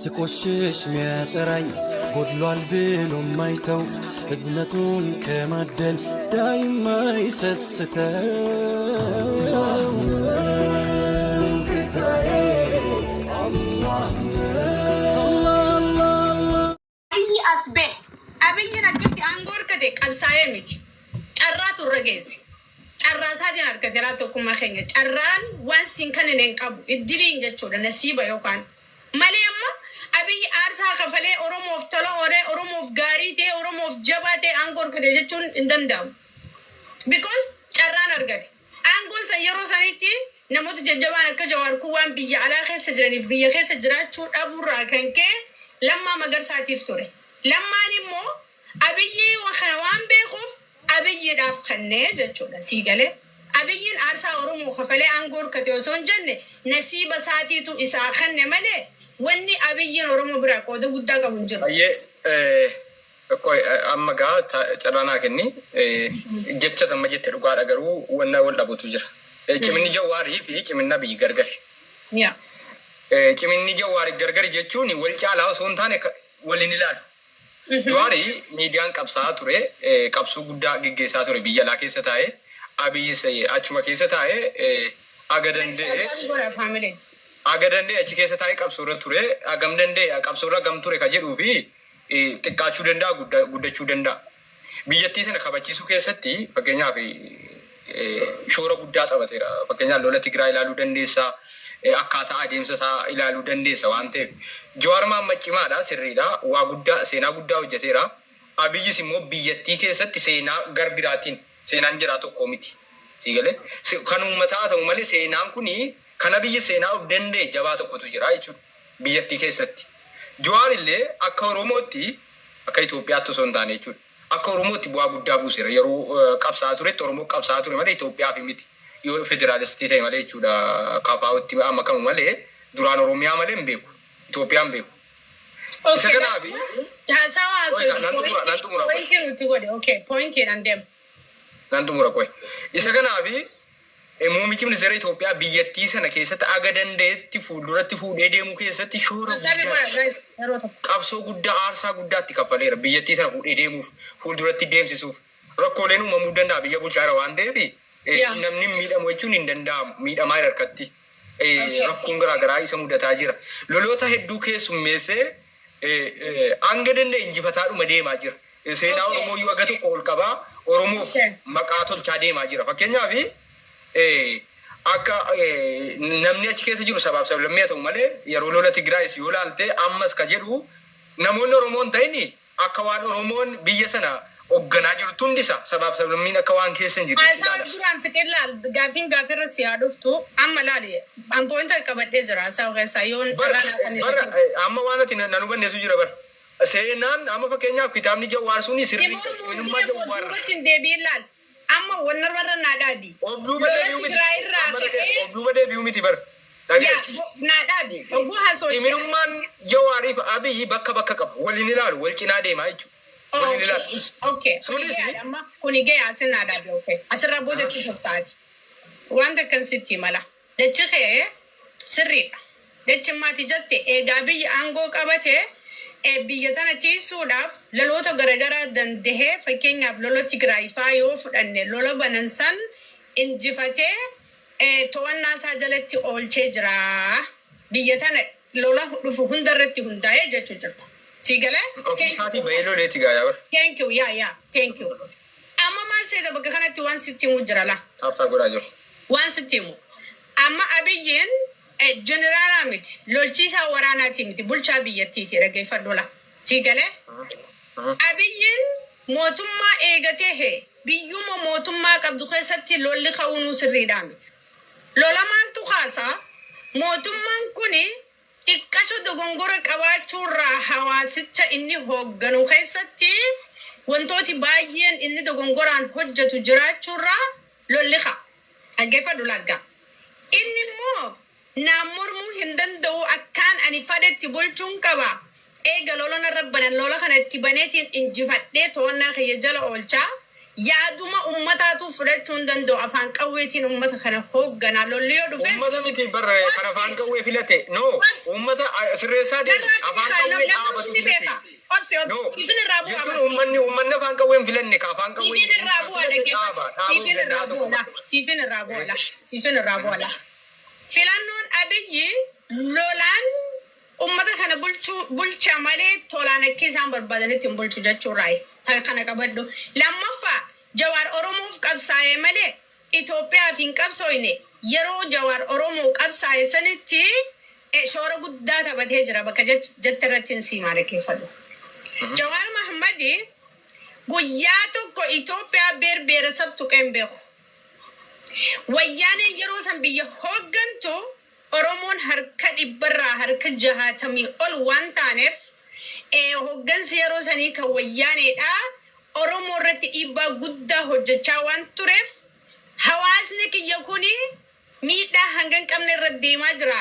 ስቆሽሽ ሚያጠራኝ ጎድሏል ብሎ ማይተው እዝነቱን ከማደል ዳይማ ይሰስተው ጌታዬ አላህ ነው። Abiyyi as bahe. Abiyyiin akkitti aangoo argate qabsaa'ee miti. Carraatu irra geesse. Carraa isaatiin argate laal tokkummaa keenya. Carraan waan siin kan hin qabu. Iddiliin jechuudha nasiiba yookaan. Malee amma Abiyyi aarsaa kafalee Oromoof tola oolee Oromoof gaarii ta'e Oromoof jabaa ta'e aangoo argate jechuun hin danda'amu. Because carraan argate. Aangoon san yeroo sanitti namoota jajjabaan akka Jawaar kun waan biyya alaa keessa jiraniif biyya keessa jiraachuu dhabuurraa kan ka'e Lammaa Magarsaatiif ture. Lammaan immoo Abiyyii kana waan beekuuf Abiyyiidhaaf kennee jechuudha. Sii galee. Abiyyiin aarsaa Oromoo kafalee aangoo horkate osoo hin jenne nasiiba isaatiitu isaa kenne malee wanni Abiyyiin Oromoo biraa qooda guddaa qabu hin jiru. Baay'ee qoy amma gaa carraa naa kenni. Jecha amma jette dhugaadha garuu wanna wal dhabutu jira. Ciminni Jawaarii fi ciminni Abiyyi gargari. Yaa. Ciminni Jawaarii gargari jechuun wal caalaa osoo hin taane waliin ilaalu. Jawaarii miidiyaan qabsaa'aa ture, qabsoo guddaa geggeessaa ture biyya alaa keessa taa'ee, Abiyyis achuma keessa taa'ee aga danda'e Godha family. Aga danda'e achi keessa taa'ee qabsoo irra ture, hagam danda'e qabsoo irra hagam ture ka jedhuu fi xiqqaachuu danda'a, guddachuu danda'a. Biyyattii sana kabachiisuu keessatti fakkeenyaaf shoora guddaa taphateera. Fakkeenyaaf lola Tigraay ilaaluu dandeessa, akkaataa adeemsa isaa ilaaluu dandeessa waan ta'eef. Jawaar Mahaammad cimaadha, sirriidha, waa guddaa, seenaa guddaa hojjeteera. Abiyyis immoo biyyattii keessatti seenaa gar biraatiin seenaan jiraa tokko miti. Sii galee? Kan uummataa haa ta'u malee seenaan kuni kan Abiyyi seenaa of danda'e jabaa tokkotu jira jechuudha biyyattii keessatti. Jawaar illee akka Oromootti akka Itoophiyaatti osoo hin taane jechuudha. Akka Oromootti bu'aa guddaa buuseera. Yeroo qabsaa'aa turetti Oromoo qabsaa'aa ture malee Itoophiyaaf miti. Yoo federaalistii ta'e malee jechuudha. KFO'tti makamu malee duraan Oromiyaa malee hin beeku. Itoophiyaa hin beeku. Isa kanaaf Haasawa Qoy, nan xumura, nan xumura. Pointii nuti godhe. Okay, pointiidhaan deema. Nan xumura qoy. Isa kanaaf muummichi ministeera Itoophiyaa biyyattii sana keessatti aga danda'etti fuulduratti fuudhee deemuu keessatti shoora Sabi guddaa godha guys yeroo tokko. Qabsoo guddaa aarsaa guddaa itti kaffaleera biyyattii sana fuudhee deemuuf fuulduratti deemsisuuf. Rakkooleen uumamuu danda'a biyya bulchaa jira waan ta'eef namni hin miidhamu jechuun hin danda'amu miidhamaa jira harkatti. Rakkoon garaagaraa isa mudataa jira. Loloota hedduu keessummeessee hanga danda'e injifataadhuma deemaa jira. Seenaa Oromoo iyyuu aga tokko ol qabaa Oromoof maqaa tolchaa deemaa jira. Fakkeenyaaf akka namni achi keessa jiru sabaaf sablammii haa ta'u malee yeroo lola Tigraayis yoo laalte ammas ka jedhu namoonni Oromoo hin ta'in akka waan Oromoon biyya sana hoogganaa jirtu hundisa sabaaf sablammiin akka waan keessa hin jirretti Haasawa ilaala. Duraan fixee laal gaaffiin gaaffiirra si haa dhuftu amma laali an pointa qabadhee jira haasawa keessaa yoon Bar carraa naa kan bar amma waan ati na hubanneesu jira bar. Seenaan amma fakkeenyaaf kitaabni Jawaar suni Si sirrii mormuun ciminummaa biyya koo Jawaar. Duubatti hin deebi'in laal. Amma wanna warra naa dhaabi. Of duuba Lola deebi'uu miti. Tigraay irraa Amma dhaga'e ka'ee of duuba deebi'uu miti bar. Yaa Dhaga'e. Naa dhaabi. Oguu haasoo. Ciminummaan Jawaariif Abiyyi bakka bakka qaba. Waliin ilaalu wal cinaa deemaa jechuudha. Waliin ilaalu. Okay. Kuni Sunis gayaadha amma. Kuni gaya asin naa dhaabi. Okay. Asirraa booda itti fuftaati. Wanta akkan sitti mala. Jechi kee sirriidha. Jechi maati jette eegaa biyya aangoo qabate biyya tana tiisuudhaaf loloota garaagaraa dandahee fakkeenyaaf lola Tigraay faa yoo fudhanne lola banan san injifatee to'annaa isaa jalatti oolchee jira. Biyya tana lola dhufu hundarratti hundaa'ee jechuu jirta. Sii galee? Ofii isaatii bahee loleeti gaayaa bar. Thank you. Yeah. Thank you. Amma maal seeta bakka kanatti waan sitti himu jira laa. Taaptaa godhaa jiru. Waan sitti himu. Amma Abiyyiin jeneraalaa miti. Lolchiisaa waraanaati miti. Bulchaa biyyattiiti dhaggeeffadhu laa. Sii galee? Abiyyiin mootummaa eegatee hee biyyuma mootummaa qabdu keessatti lolli ka'uunuu sirriidhaa miti. Lola maaltu kaasaa? Mootummaan kuni xiqqasho dogongora qabaachuurraa hawaasicha inni hoogganu keessatti wantooti baay'een inni dogongoraan hojjetu jiraachuurraa lolli ka'a. Dhaggeeffadhu laggaa. Inni immoo naan mormuu hin danda'u akkaan ani fadhetti bulchuun qaba. Eega lola narra banan lola kana itti baneetiin injifadhee to'annaa kiyya jala oolchaa. Yaaduma uummataatu fudhachuu hin danda'u. Afaan qawweetiin uummata kana hoogganaa. Lolli yoo dhufes. Uummata miti barra kan afaan qawwee filate. No, uummata sirreessaa deemu afaan qawwee dhaabatu filate. Obsi No, obsi. Ifin irraa bu'aa. jechuun uummanni afaan qawwee hin filanne ka afaan qawwee Siifin irraa bu'aa filate dhaaba. dhaggeeffadhu. Dhaabuu Siifin irraa danda'a tokko. bu'aa. Siifin irraa bu'aa. Siifin irraa bu'aa. Filannoon Abiyyi lolaan uummata kana bulchuu bulcha malee tolaan akka isaan barbaadanitti hin bulchu jechuurraayi. Kana qabadhu. Lammaffaa, Jawaar Oromoof qabsaa'e malee Itoophiyaaf hin qabsooyne. Yeroo Jawaar Oromoo qabsaa'e sanitti shoora guddaa taphatee jira bakka jette irratti hin siimaa dhaggeeffadhu. Jawaar Mahammadi guyyaa tokko Itoophiyaa beer sabtu qeen beeku. Wayyaaneen yeroo san biyya hooggantu Oromoon harka dhibbarraa harka 60 ol waan taaneef, hooggansi yeroo sanii kan wayyaaneedha. Oromoo irratti dhiibbaa guddaa hojjechaa waan tureef, hawaasni kiyya kuni miidhaa hanga hin qabne irra deemaa jira.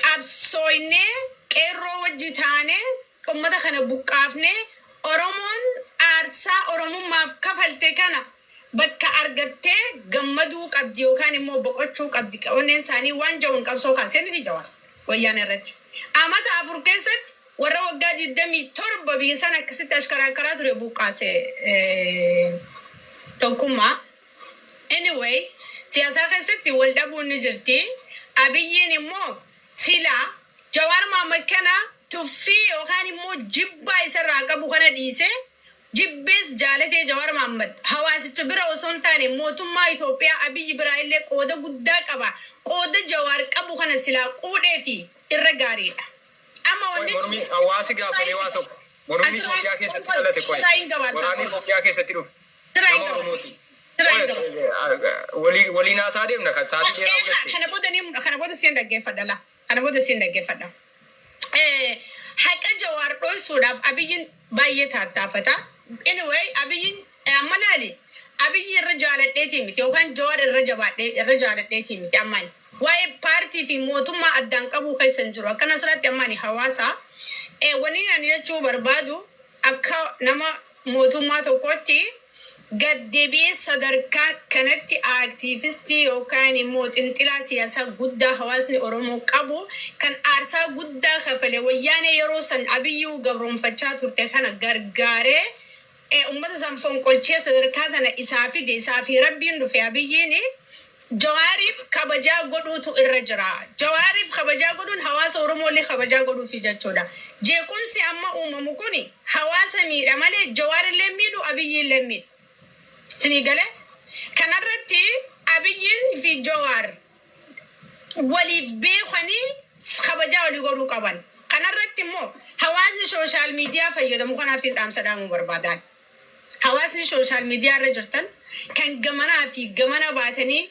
Qabsooynee qeerroo wajji taanee uummata kana buqqaafnee Oromoon aarsaa Oromummaaf kafalte kana bakka argattee gammaduu qabdi yookaan immoo boqochuu qabdi. Onneen isaanii waan ja'uun qabsoo kaasee miti Jawaar wayyaana irratti. Amata 4 keessatti warra waggaa 27 biyya sana akkasitti ashkaraakaraa ture buqqaase Tokkummaa. Anyway, siyaasaa keessatti wal dhabuun ni jirti. Abiyyiin immoo silaa Jawaar Mohaammed kana tuffii yookaan immoo jibbaa isarraa qabu kana dhiisee, jibbees jaalatee, Jawaar Mohaammed hawaasicha bira osoo hin taane mootummaa Itoophiyaa Abiyyi biraa illee qooda guddaa qaba. Qooda Jawaar qabu kana silaa quudhee fi irra gaariidha. Amma wanni Mormii hawaasi gaafatee waa tokko. Mormii Itoophiyaa keessatti dhalate qoy. Siraayin gabaabsaa. Waraanni Itoophiyaa keessatti dhufe. Siraayin Nama gabaabsa. Oromooti. Siraayin gabaabsa. Waliin haasaa deemna kan sa'aatii dheeraa fudhatte. Kana booda ni kana booda siin dhaggeeffadha la. Kana booda siin dhaggeeffadha. Haqa Jawaar dhoysuudhaaf Abiyyiin baay'ee taattaafata. Anyway, Abiyyiin amma laali. Abiyyi irra jaaladheetii miti yookaan Jawaar irra jabaadhee irra jaaladheetii miti ammaan. Waa'ee paartii fi mootummaa addaan qabuu keessa hin jiru. Akkana asirratti ammaan hawaasa. Wanni ani jechuu barbaadu, akka nama mootummaa tokkotti gaddeebi'ee sadarkaa kanatti aaktiivistii yookaan immoo xinxilaa siyaasaa guddaa hawaasni Oromoo qabu kan aarsaa guddaa kafale, wayyaanee yeroo san Abiyyuu gabroonfachaa turte kana gargaaree uummata san fonqolchee sadarkaa sana isaa fide, isaa fi Rabbiin dhufe, Abiyyiin Jawaariif kabajaa godhuutu irra jira. Jawaariif kabajaa godhuun hawaasa Oromoolee kabajaa godhuufi jechuudha. Jeequmsi amma uumamu kuni hawaasa miidha malee Jawaarillee miidhu, Abiyyiillee miidhu. Sinii galee? Kanarratti Abiyyiin fi Jawaar waliif beekanii kabajaa walii godhuu qaban. Kanarratti immoo hawaasni social media fayyadamu kanaaf hin dhaamsa dhaamuu barbaadan. Hawaasni social media irra jirtan kan gamanaa fi gamana baatanii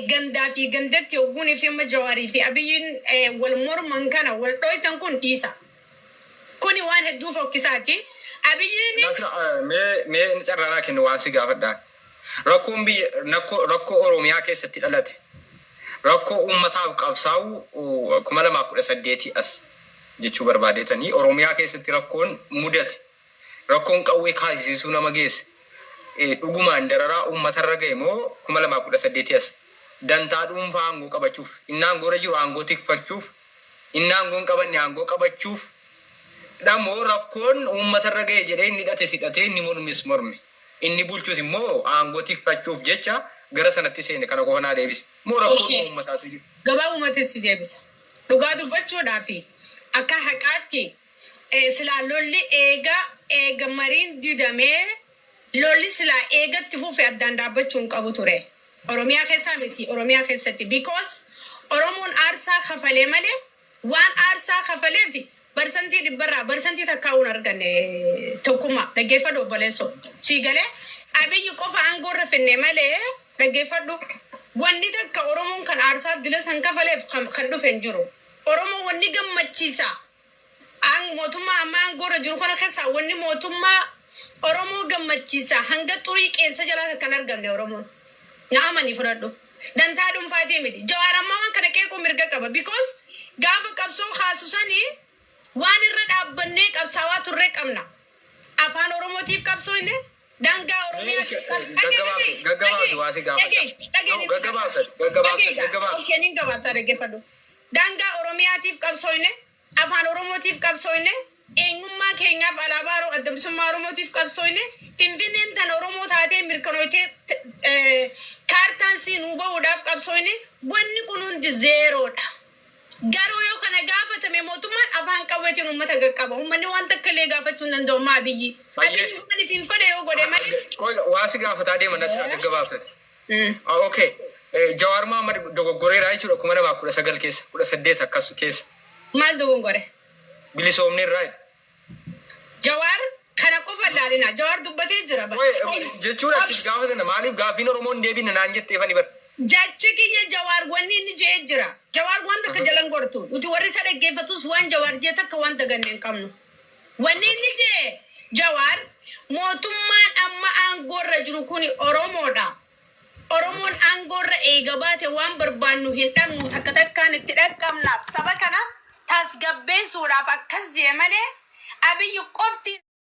gandaa fi gandatti hogguunii fi amma Jawaarii fi Abiyyiin wal morman kana wal dhooytan kun dhiisa. Kuni waan hedduu fokkisaati. Abiyyiinis Nasra, mee carraanaa kennu waan si gaafadhaan. Rakkoon biyya rakkoo Oromiyaa keessatti dhalate. Rakkoo uummataaf qabsaa'u 2018 as jechuu barbaadetanii Oromiyaa keessatti rakkoon mudate. Rakkoon qawwee kaasisuu nama geesse. Dhugumaan dararaa uummatarra ga'e moo 2018 as dantaa dhuunfaa aangoo qabachuuf, inni aangoo irra jiru aangoo tikfachuuf, inni aangoo hin qabanne aangoo qabachuuf dhamoo rakkoon uummatarra ga'e jedhee inni hidhate hidhatee, inni mormis morme, inni bulchus immoo aangoo tikfachuuf jecha gara sanatti seene? Kana qofa naa deebise moo rakkoon uummataatu jiru? Gabaabumatti si deebisa. Dhugaa dubbachuudhaa fi akka haqaatti silaa lolli eega mariin didamee lolli silaa eegatti fufe addaan dhaabbachuu hin qabu ture. Oromiyaa keessaa miti, Oromiyaa keessatti. Because Oromoon aarsaa kafalee malee waan aarsaa kafaleef barsantii dhibbarraa barsantii takkaa'uun arganne. Tokkummaa dhaggeeffadhu, obboleessoo. Sii galee? Abiyyi qofa aangoo irra finne malee, dhaggeeffadhu. Wanni takka Oromoon kan aarsaa dila san kafaleef kan dhufe hin jiru. Oromoo wanni gammachiisa. Mootummaa amma aangoo irra jiru kana keessaa wanni mootummaa Oromoo gammachiisa hanga xurii qeensa jalaa kan argamne Oromoon. Na amanii fudhadhu. Dantaa dhuunfaatii miti. Jawaar ammaa waan kana qeequu mirga qaba. Because gaafa qabsoo kaasu sanii waan irra dhaabbannee qabsaawaa turre qabna. Afaan Oromootiif qabsoo inni Daangaa Oromiyaa. Gaggabaabsi gaggabaabsi waa si gaafata. No, gaggabaabsati gaggabaabsati gaggabaabsi. Okay, nin gabaabsaa, dhaggeeffadhu. Daangaa Oromiyaatiif qabsooyne, afaan Oromootiif qabsooyne, eenyummaa keenyaaf alaabaa Adda Bilisummaa Oromootiif qabsooyne, Finfinneen tan Oromoo taatee mirkanootee kaartaan siin nuu bahuudhaaf qabsooyne, wanni kun hundi zeeroodha. Garuu yoo kana gaafatame mootummaan afaan qawweetiin uummata qaqqaba. Uummanni waan takka illee gaafachuu hin danda'u maa biyyi. Baay'ee. Abiyyi maaliif hin fedhe yoo godhe malee. Qoy, waa si gaafataa deema nas gaggabaabsati. Ah, okay. Jawaar Mohaammed dogoggoreera jechuudha 2019 keessa, 18 akkas keessa. Maal dogongore? Bilisoomne irraa jedha. Jawaar kana qofa ilaalina. Jawaar dubbatee jira. Qoy, jechuun achis gaafatan maaliif gaaffiin Oromoon hin deebine naan jetteefani bara. Jechi kiyya Jawaar wanni inni jedhee jira. Jawaar waan takka jalan gortu. Nuti warri isa dhaggeeffatus waan Jawaar jee takka waan daganne hin qabnu. Wanni inni jee Jawaar mootummaan amma aangoorra jiru kuni Oromoodha. Oromoon aangoorra eega baate waan barbaannu hin dhabnu, takka takkaan itti dhaqqabnaaf saba kana tasgabbeessuudhaaf akkas jee malee Abiyyi qofti.